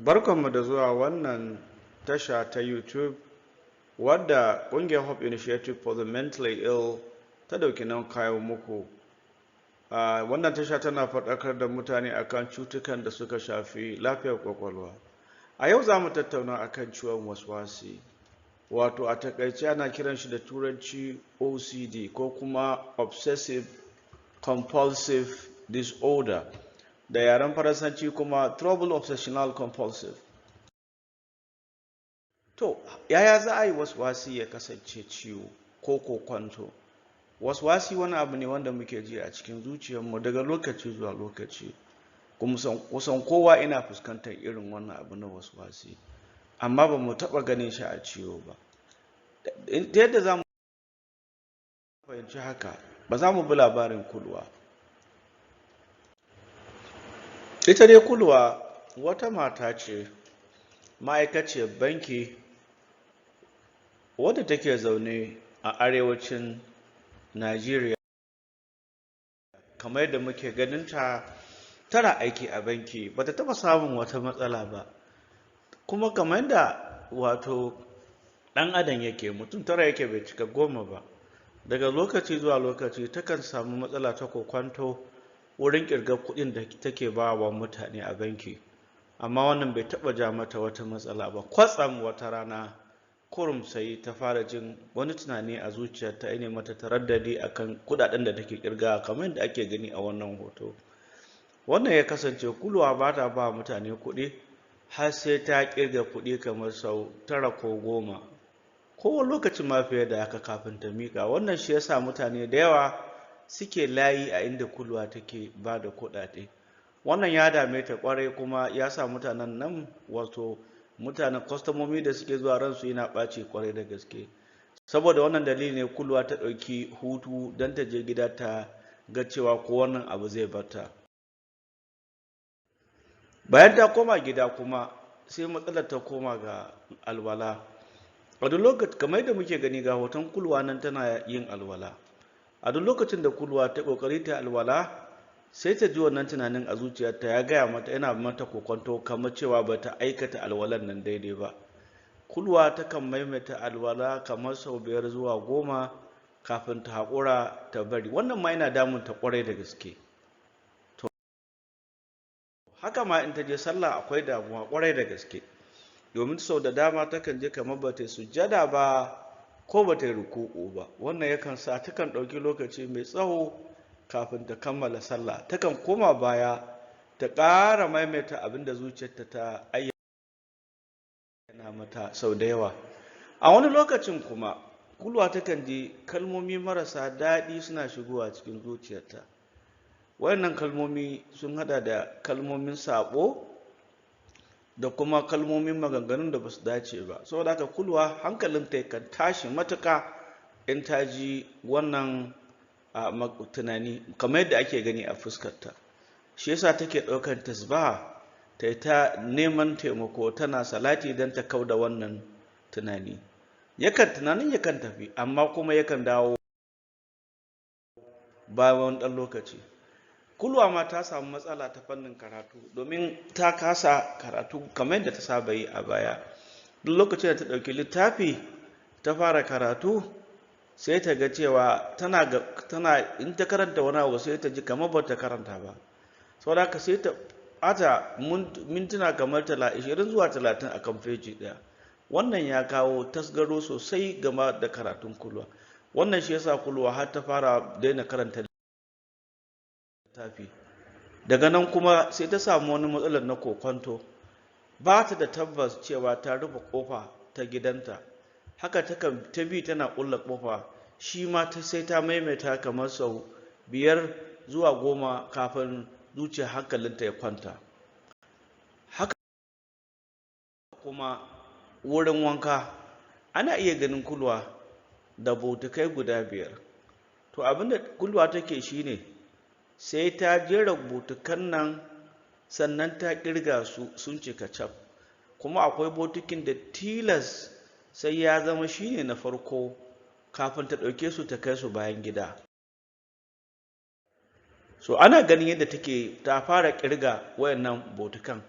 Barkanmu da zuwa wannan tasha ta YouTube wadda ƙungiyar Hope Initiative for the Mentally Ill ta ɗauki nauyin kawo muku. Wannan tasha tana faɗakar da mutane akan cutukan da suka shafi lafiyar ƙwaƙwalwa. A yau za mu tattauna akan ciwon waswasi, wato a taƙaice ana kiran shi da Turanci OCD ko kuma Obsessive Compulsive Disorder, da yaren Faransanci kuma Trouble Obsessional Compulsive. To, yaya za a yi waswasi ya kasance ciwo ko kokwanto? Waswasi wani abu ne wanda muke ji a cikin zuciyarmu daga lokaci zuwa lokaci. Kusan kowa ina fuskantar irin wannan abu na waswasi, amma ba mu taɓa ganin shi a ciwo ba. Ta yadda za mu fahimci haka, ba za mu bi labarin Kulwa. Ita dai Kulwa wata mata ce ma'aikaciyar banki wadda take zaune a arewacin Najeriya. Kamar yadda muke ganinta, tana aiki a banki, bata taɓa samun wata matsala ba. Kuma kamar yadda wato ɗan adam yake, mutum 9 yake bai cika 10 ba. Daga lokaci zuwa lokaci takan samu matsala ta kokwanto wurin ƙirgar kuɗin da take ba wa mutane a banki. Amma wannan bai taɓa ja mata wata matsala ba. Kwatsam wata rana kurum sai ta fara jin wani tunani a zuciyarta yana mata taraddadi akan kuɗaɗen da take ƙirgawa, kamar yadda ake gani a wannan hoto. Wannan ya kasance Kulwa ba ta ba mutane kuɗi har sai ta ƙirga kuɗi kamar sau 9 ko 10, ko wani lokacin ma fiye da haka, kafin ta miƙa. Wannan shi yasa mutane da yawa suke layi a inda Kulwa take ba da kuɗaɗe. Wannan ya dame ta ƙwarai, kuma ya sa mutanen nan, wato mutanen kwastomomi da suke zuwa, ransu yana ɓaci ƙwarai da gaske. Saboda wannan dalili ne Kulwa ta ɗauki hutu don ta je gida ta ga cewa ko wannan abu zai barta. Bayan ta koma gida kuma, sai matsalar ta koma ga alwala. A duk lokaci, kamar yadda muke gani, ga hoton Kulwa nan tana yin alwala. A duk lokacin da Kulwa ta ƙoƙari ta alwala, sai ta ji wannan tunanin a zuciyarta ya gaya mata, yana mata kokwanto kamar cewa ba ta aikata alwalan nan daidai ba. Kulwa takan maimaita alwala kamar sau 5 zuwa 10 kafin ta haƙura ta bari. Wannan ma yana damun ta ƙwarai da gaske. To, haka ma in ta je sallah akwai damuwa ƙwarai da gaske, domin sau da dama takan je kamar ba ta yi sujjada ba ko ba ta yi ruku'u ba. Wannan yakan sa takan ɗauki lokaci mai tsawo kafin ta kammala sallah. Takan koma baya ta ƙara maimaita abin da zuciyarta ta ayyana mata sau da yawa. A wani lokacin kuma Kulwa takan ji kalmomi marasa daɗi suna shigowa cikin zuciyarta. Wayannan kalmomi sun haɗa da kalmomin saɓo da kuma kalmomin maganganun da ba su dace ba. Saboda haka Kulwa hankalinta yakan tashi matuƙa in ta ji wannan tunani, kamar yadda ake gani a fuskarta. Shi yasa take ɗaukan tasbaha ta yi ta neman taimako, tana salati don ta kau da wannan tunani. Yakan tunanin yakan tafi, amma kuma yakan dawo bayan wani ɗan lokaci. Kulwa ma ta samu matsala ta fannin karatu, domin ta kasa karatu kamar yadda ta saba yi a baya. Duk lokacin da ta ɗauki littafi ta fara karatu, sai ta ga cewa tana in ta karanta wani abu, sai ta ji kamar ba ta karanta ba. Saboda haka sai ta ɓata mintuna kamar 20 zuwa 30 a kan feji ɗaya. Wannan ya kawo tasgaro sosai game da karatun Kulwa. Wannan shi yasa Kulwa har ta fara daina karanta littafi. Daga nan kuma sai ta samu wani matsalar na kokwanto. Ba ta da tabbas cewa ta rufe ƙofa ta gidanta. Haka takan ta bi tana ƙulla ƙofa, shi ma ta sai ta maimaita kamar sau 5 zuwa 10 kafin zuciyar hankalinta ya kwanta. Haka kuma wurin wanka, ana iya ganin Kulwa da botukai guda 5. To, abinda Kulwa take shine sai ta jera botukan nan, sannan ta ƙirga su sun cika caf. Kuma akwai botukin da tilas sai ya zama shine na farko kafin ta ɗauke su ta kai su bayan gida. So ana ganin yadda take ta fara ƙirga wayannan botukan.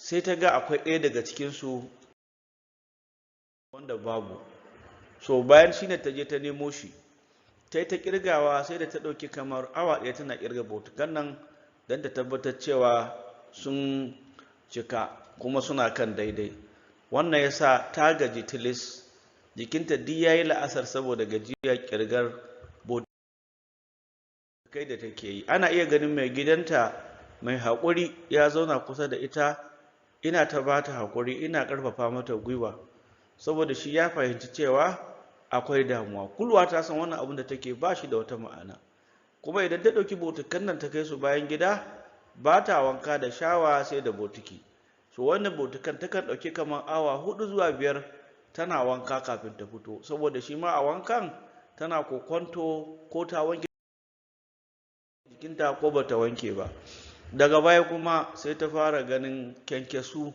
Sai ta ga akwai ɗaya daga cikinsu wanda babu. So bayan shine ta je ta nemo shi, ta yi ta kirgawa, sai da ta ɗauki kamar awa 1 tana kirga botukan nan don ta tabbatar cewa sun cika kuma suna kan daidai. Wannan ya sa ta gaji tilis, jikinta duk ya yi la'asar saboda gajiya kirgar botukai da take yi. Ana iya ganin mai gidanta mai haƙuri ya zauna kusa da ita, ina ta ba ta haƙuri, ina ƙarfafa mata gwiwa, saboda shi ya fahimci cewa akwai damuwa. Kulwa ta san wannan abin da take ba shi da wata ma'ana, kuma idan ta ɗauki botukan nan ta kai su bayan gida, ba ta wanka da shawa sai da botiki. So wannan botukan takan ɗauki kamar awa 4 zuwa 5 tana wanka kafin ta fito, saboda shi ma a wankan tana kokwanto ko ta wanke jikinta ko bata wanke ba. Daga baya kuma sai ta fara ganin kyankyasu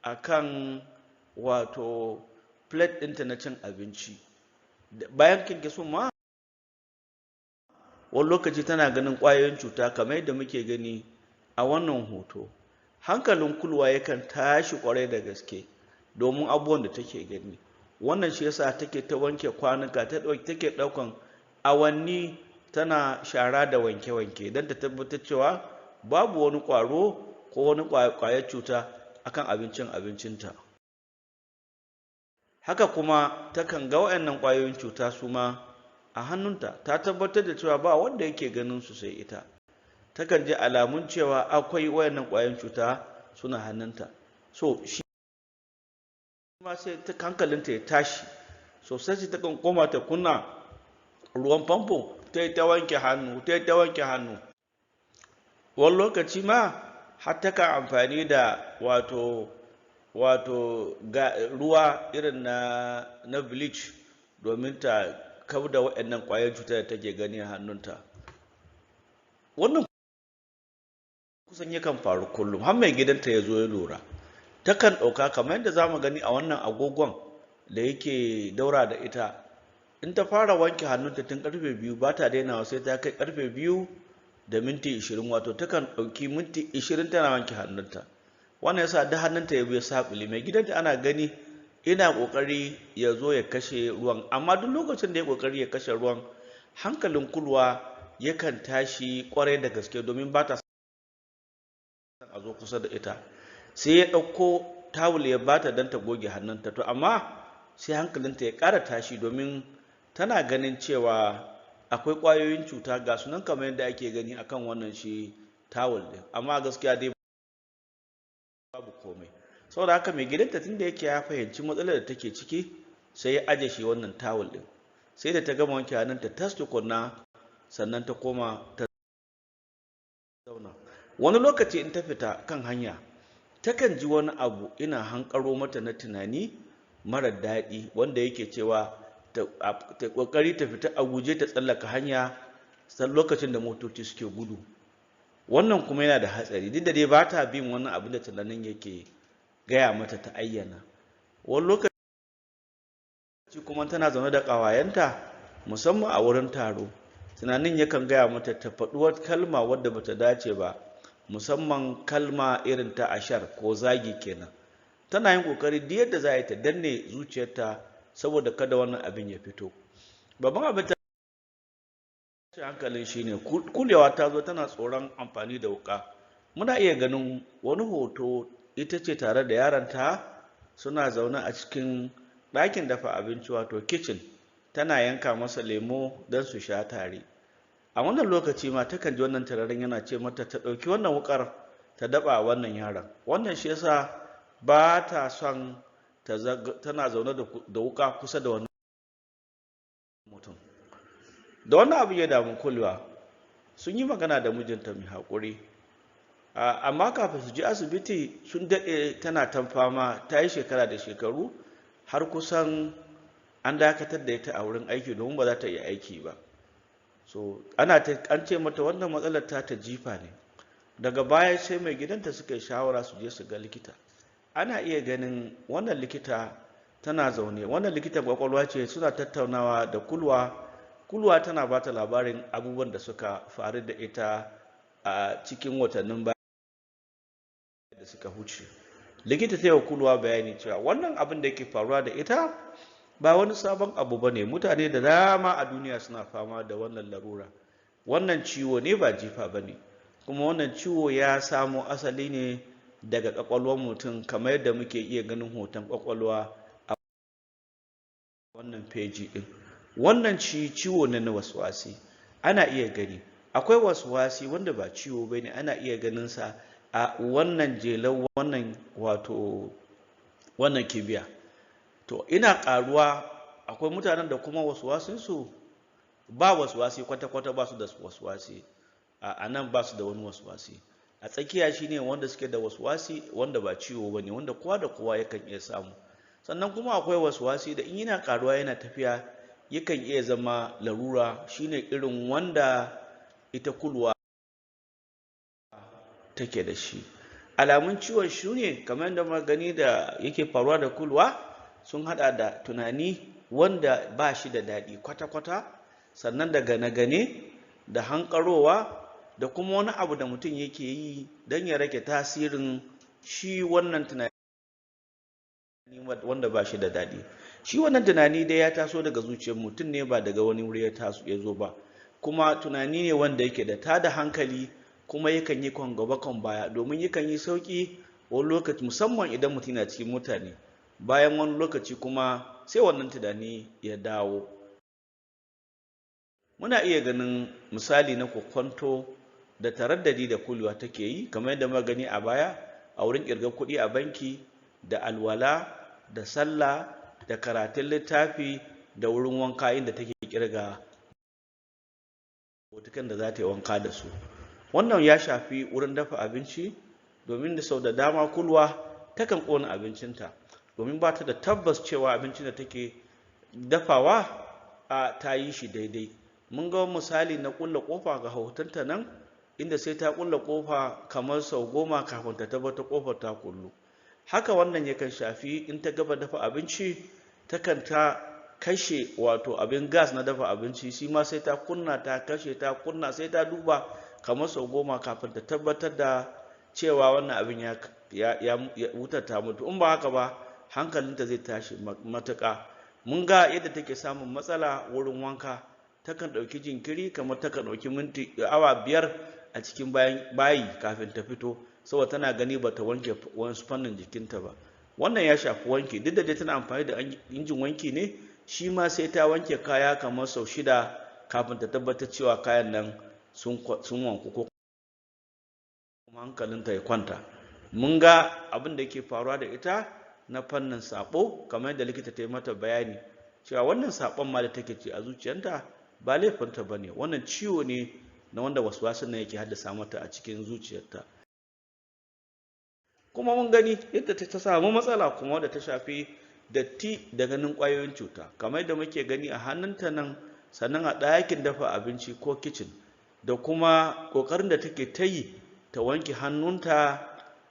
a kan wato plate ɗinta na cin abinci. Bayan kyankyasun ma, wani lokaci tana ganin ƙwayoyin cuta kamar yadda muke gani a wannan hoto. Hankalin Kulwa yakan tashi ƙwarai da gaske domin abubuwan da take gani. Wannan shi yasa take ta wanke kwanuka, take ɗaukan awanni tana shara da wanke-wanke don ta tabbatar cewa babu wani ƙwaro ko wani ƙwayar cuta akan abincinta. Haka kuma takan ga waɗannan ƙwayoyin cuta su ma a hannunta, ta tabbatar da cewa ba wanda yake ganin su sai ita. Takan ji alamun cewa akwai waɗannan ƙwayoyin cuta suna hannunta. So shi ma sai ta hankalinta ya tashi sosai, sai takan koma ta kunna ruwan famfo, ta yi ta wanke hannu, ta yi ta wanke hannu. Wani lokaci ma har takan amfani da wato ga ruwa irin na bleach domin ta kau da waɗannan ƙwayoyin cuta da take gani a hannunta. Wannan kusan yakan faru kullum har mai gidanta ya zo ya lura. Takan ɗauka, kamar yadda za mu gani a wannan agogon da yake daura da ita, in ta fara wanke hannunta tun karfe 2, ba ta dainawa sai ta kai karfe 2 da minti 20, wato takan ɗauki minti 20 tana wanke hannunta. Wannan yasa duk hannunta ya bi saɓule. Mai gidanta ana gani ina ƙoƙari ya zo ya kashe ruwan, amma duk lokacin da ya ƙoƙari ya kashe ruwan, hankalin Kulwa yakan tashi ƙwarai da gaske domin ba ta son a zo kusa da ita. Sai ya ɗauko tawul ya bata don ta goge hannunta, to amma sai hankalinta ya ƙara tashi domin tana ganin cewa akwai ƙwayoyin cuta ga sunan kamar yadda ake gani akan wannan shi tawul ɗin, amma gaskiya dai babu komai. Saboda haka mai gidanta, tunda yake ya fahimci matsalar da take ciki, sai ya aje shi wannan tawul ɗin, sai da ta gama wanke hannunta tas tukunna, sannan ta koma ta zauna. Wani lokaci in ta fita kan hanya, takan ji wani abu ina hankaro mata na tunani mara daɗi wanda yake cewa ta ƙoƙari ta fita a guje ta tsallaka hanya san lokacin da motoci suke gudu. Wannan kuma yana da hatsari, duk da dai ba ta bin wannan abin da tunanin yake gaya mata ta ayyana. Wani lokaci kuma tana zaune da ƙawayenta, musamman a wurin taro, tunanin yakan gaya mata ta faɗi wata kalma wadda bata dace ba, musamman kalma irin ta ashar ko zagi kenan. Tana yin ƙoƙari duk yadda za a yi ta danne zuciyarta saboda kada wannan abin ya fito. Babban abin tashin hankalin shine kulewa ta zo tana tsoron amfani da wuƙa. Muna iya ganin wani hoto, ita ce tare da yaronta, suna zaune a cikin ɗakin dafa abinci, wato kitchen, tana yanka masa lemo don su sha tare. A wannan lokaci ma takan ji wannan tunanin yana ce mata ta ɗauki wannan wuƙar ta daɓa wannan yaron. Wannan shi yasa ba ta son tana zaune da wuƙa kusa da wannan mutum. Da wannan abu ya damu Kulwa, sun yi magana da mijinta mai haƙuri, amma kafin su je asibiti sun daɗe tana ta fama, ta yi shekara da shekaru, har kusan an dakatar da ita a wurin aiki domin ba za ta iya aiki ba. So ana an ce mata wannan matsalar ta jifa ne. Daga baya sai mai gidanta suka yi shawara su je su ga likita. Ana iya ganin wannan likita tana zaune, wannan likitan kwakwalwa ce, suna tattaunawa da Kulwa. Kulwa tana ba ta labarin abubuwan da suka faru da ita a cikin watannin baya da suka huce. Likita ta yi wa Kulwa bayani cewa wannan abin da yake faruwa da ita ba wani sabon abu ba ne. Mutane da dama a duniya suna fama da wannan larura. Wannan ciwo ne ba jifa ba ne, kuma wannan ciwo ya samo asali ne daga ƙwaƙwalwar mutum, kamar yadda muke iya ganin hoton ƙwaƙwalwa a wannan feji ɗin. Wannan ciwo ne na waswasi. Ana iya gani akwai waswasi wanda ba ciwo ba ne, ana iya ganin sa a wannan jelar wannan, wato wannan kibiya. To, ina ƙaruwa. Akwai mutanen da kuma waswasinsu ba waswasi kwata-kwata, ba su da waswasi. A nan ba su da wani waswasi. A tsakiya shine wanda suke da waswasi wanda ba ciwo ba ne, wanda kowa da kowa yakan iya samu. Sannan kuma akwai waswasi da in yana ƙaruwa yana tafiya, yakan iya zama larura, shine irin wanda ita Kulwa take da shi. Alamun ciwon shi ne kamar yadda muka gani da yake faruwa da Kulwa, sun hada da tunani wanda ba shi da daɗi kwata-kwata, sannan da gane-gane da hankarowa, da kuma wani abu da mutum yake yi don ya rage tasirin shi wannan tunani wanda ba shi da daɗi. Shi wannan tunani dai ya taso daga zuciyar mutum ne, ba daga wani wuri ya taso ya zo ba, kuma tunani ne wanda yake da tada hankali, kuma yakan yi kwan gaba kwan baya, domin yakan yi sauƙi wani lokaci, musamman idan mutum na cikin mutane. Bayan wani lokaci kuma sai wannan tunani ya dawo. Muna iya ganin misali na kokwanto da taraddadi da Kulwa take yi, kamar yadda muka gani a baya a wurin ƙirgar kuɗi a banki, da alwala, da sallah, da karatun littafi, da wurin wanka inda take ƙirga botukan da za ta yi wanka da su. Wannan ya shafi wurin dafa abinci, domin da sau da dama Kulwa takan ƙona abincinta, domin ba ta da tabbas cewa abincin da take dafawa a ta yi shi daidai. Mun ga misali na ƙulla ƙofa ga hotonta nan, inda sai ta ƙulla ƙofa kamar sau 10 kafin ta tabbatar ƙofar ta kullu. Haka wannan yakan shafi in ta gaba dafa abinci, takan ta kashe wato abin gas na dafa abinci, shi ma sai ta kunna, ta kashe, ta kunna, sai ta duba kamar sau 10 kafin ta tabbatar da cewa wannan abin ya wutar ta mutu. In ba haka ba, hankalinta zai tashi matuƙa. Mun ga yadda take samun matsala wurin wanka, takan ɗauki jinkiri, kamar takan ɗauki minti awa 5 a cikin bayi kafin ta fito, saboda tana gani bata wanke wasu fannin jikinta ba. Wannan ya shafi wanki, duk da dai tana amfani da injin wanki ne, shi ma sai ta wanke kaya kamar sau 6 kafin ta tabbatar cewa kayan nan sun wanku ko kuma hankalinta ya kwanta. Mun ga abin da ke faruwa da ita na fannin saɓo, kamar yadda likita ta yi mata bayani cewa wannan saɓon ma da take ci a zuciyarta ba laifinta ba ne, wannan ciwo ne na wanda waswasin nan yake haddasa mata a cikin zuciyarta. Kuma mun gani yadda ta samu matsala kuma wadda ta shafi datti da ganin ƙwayoyin cuta, kamar yadda muke gani a hannunta nan, sannan a ɗakin dafa abinci ko kicin, da kuma ƙoƙarin da take ta yi ta wanke hannunta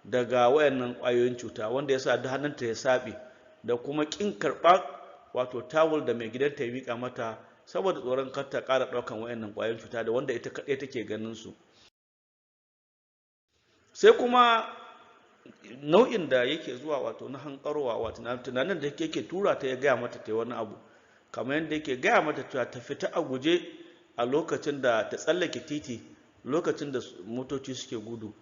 daga wayannan ƙwayoyin cuta, wanda ya sa hannunta ya saɓe, da kuma ƙin karɓar wato tawul da mai gidanta ya miƙa mata, saboda tsoron kar ta ƙara ɗaukan wayannan ƙwayoyin cuta da wanda ita kaɗai take ganin su. Sai kuma nau'in da yake zuwa, wato na hankarowa, wato tunanin da yake tura ta ya gaya mata ta yi wani abu, kamar yadda yake gaya mata cewa ta fita a guje a lokacin da ta tsallake titi lokacin da motoci suke gudu,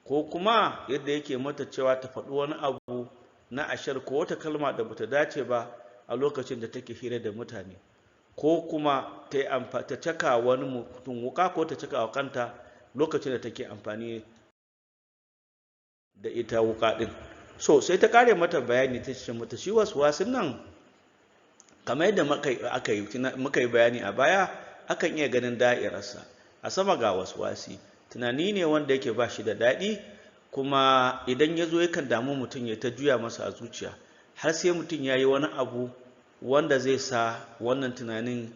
ko kuma yadda yake mata cewa ta faɗi wani abu na ashar ko wata kalma da bata dace ba a lokacin da take hira da mutane, ko kuma ta caka wani mutum wuka ko ta caka wa kanta lokacin da take amfani da ita wuka ɗin. So sai ta kare mata bayani, ta ce mata shi waswasin nan, kamar yadda muka yi bayani a baya, akan iya ganin da'irarsa a sama. Ga waswasi, tunani ne wanda yake ba shi da daɗi, kuma idan ya zo yakan damu mutum, ya ta juya masa a zuciya har sai mutum ya yi wani abu wanda zai sa wannan tunanin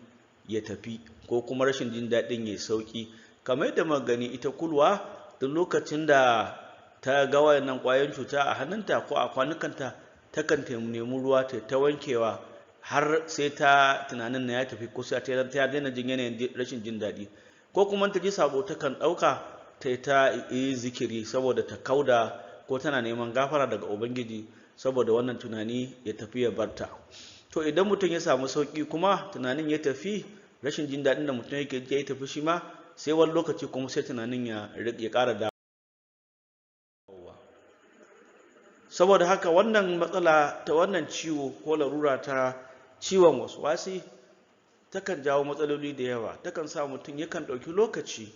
ya tafi, ko kuma rashin jin daɗin ya sauƙi. Kamar yadda muka gani, ita Kulwa duk lokacin da ta ga wayannan ƙwayoyin cuta a hannunta ko a kwanukanta, takan nemi ruwa ta wankewa har sai ta tunanin na ya tafi, ko sai ta daina jin yanayin rashin jin daɗi. Ko kuma ta ji sabo, takan ɗauka ta yi zikiri saboda ta kauda ko tana neman gafara daga Ubangiji saboda wannan tunani ya tafi ya barta. To idan mutum ya samu sauƙi kuma tunanin ya tafi, rashin jin daɗin da mutum yake ji ya tafi shi ma, sai wani lokaci kuma sai tunanin ya ƙara dawowa. Saboda haka wannan matsala ta wannan ciwo ko larura ta ciwon waswasi takan jawo matsaloli da yawa. Takan sa mutum yakan ɗauki lokaci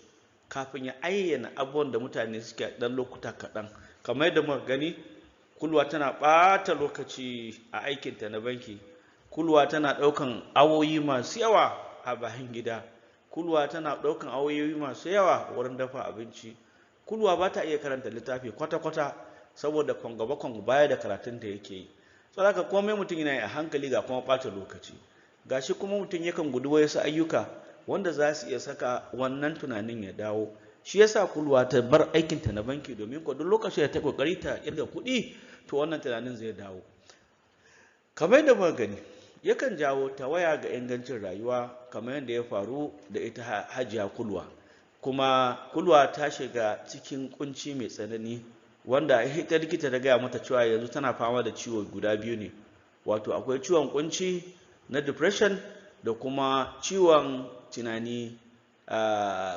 kafin ya ayyana abubuwan da mutane suke ɗan lokuta kaɗan. Kamar yadda muka gani, Kulwa tana ɓata lokaci a aikinta na banki. Kulwa tana ɗaukan awoyi masu yawa a bayan gida. Kulwa tana ɗaukan awoyi masu yawa wurin dafa abinci. Kulwa ba ta iya karanta littafi kwata-kwata saboda kwan gaba kwan baya da karatun da yake yi. Saboda haka komai mutum yana yi a hankali, ga kuma ɓata lokaci, gashi kuma mutum yakan gudu wasu ayyuka wanda za su iya saka wannan tunanin ya dawo. Shi yasa Kulwa ta bar aikinta na banki, domin ko duk lokacin da ta kokari ta kirga kuɗi, to wannan tunanin zai dawo. Kamar yadda muka gani, yakan jawo tawaya ga ingancin rayuwa, kamar yadda ya faru da ita Hajiya Kulwa. Kuma Kulwa ta shiga cikin kunci mai tsanani, wanda ita likita ta gaya mata cewa yanzu tana fama da ciwo guda biyu ne, wato akwai ciwon kunci na depression da kuma ciwon tunani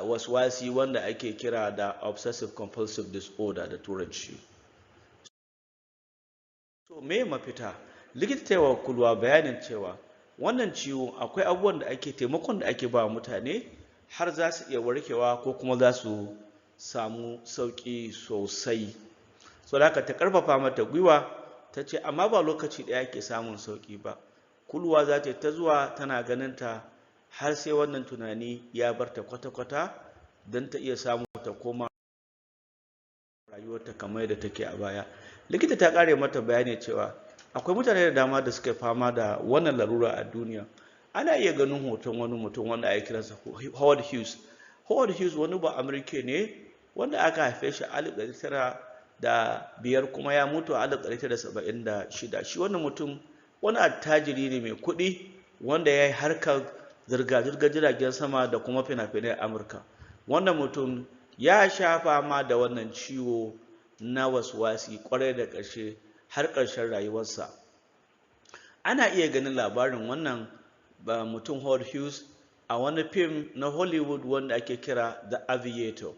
waswasi wanda ake kira da obsessive compulsive disorder da Turanci. To me mafita? Likita ta yi wa Kulwa bayanin cewa wannan ciwo akwai abubuwan da ake taimakon da ake ba mutane har za su iya warkewa ko kuma za su samu sauƙi sosai. So da haka ta ƙarfafa mata gwiwa, ta ce amma ba lokaci ɗaya ake samun sauƙi ba. Kulwa za ta ta zuwa tana ganin ta har sai wannan tunani ya bar ta kwata-kwata, don ta iya samu ta koma rayuwarta kamar yadda take a baya. Likita ta ƙare mata bayani cewa akwai mutane da dama da suka fama da wannan larura a duniya. Ana iya ganin hoton wani mutum wanda ake kiransa Howard Hughes. Howard Hughes wani ba Amurka ne wanda aka haife shi a 1905 kuma ya mutu a 1976. Shi wannan mutum wani attajiri ne mai kuɗi wanda ya yi harkar zirga-zirgar jiragen sama da kuma fina-finai a Amurka. Wannan mutum ya sha fama da wannan ciwo na waswasi kwarai da ƙarshe har ƙarshen rayuwarsa. Ana iya ganin labarin wannan ba mutum Howard Hughes a wani fim na Hollywood wanda ake kira The Aviator.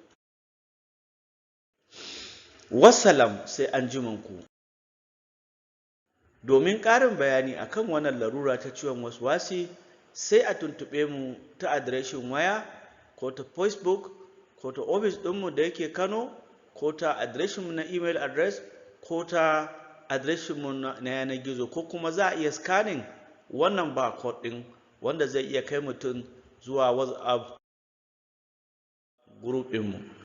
Wassalam, sai an ku. Domin ƙarin bayani akan wannan larura ta ciwon waswasi, sai a tuntuɓe mu ta adireshin waya ko ta Facebook ko ta ofis ɗinmu da yake Kano ko ta adireshinmu na email address ko ta adireshinmu na yanar gizo, ko kuma za a iya scanning wannan barcode ɗin wanda zai iya kai mutum zuwa WhatsApp group ɗinmu.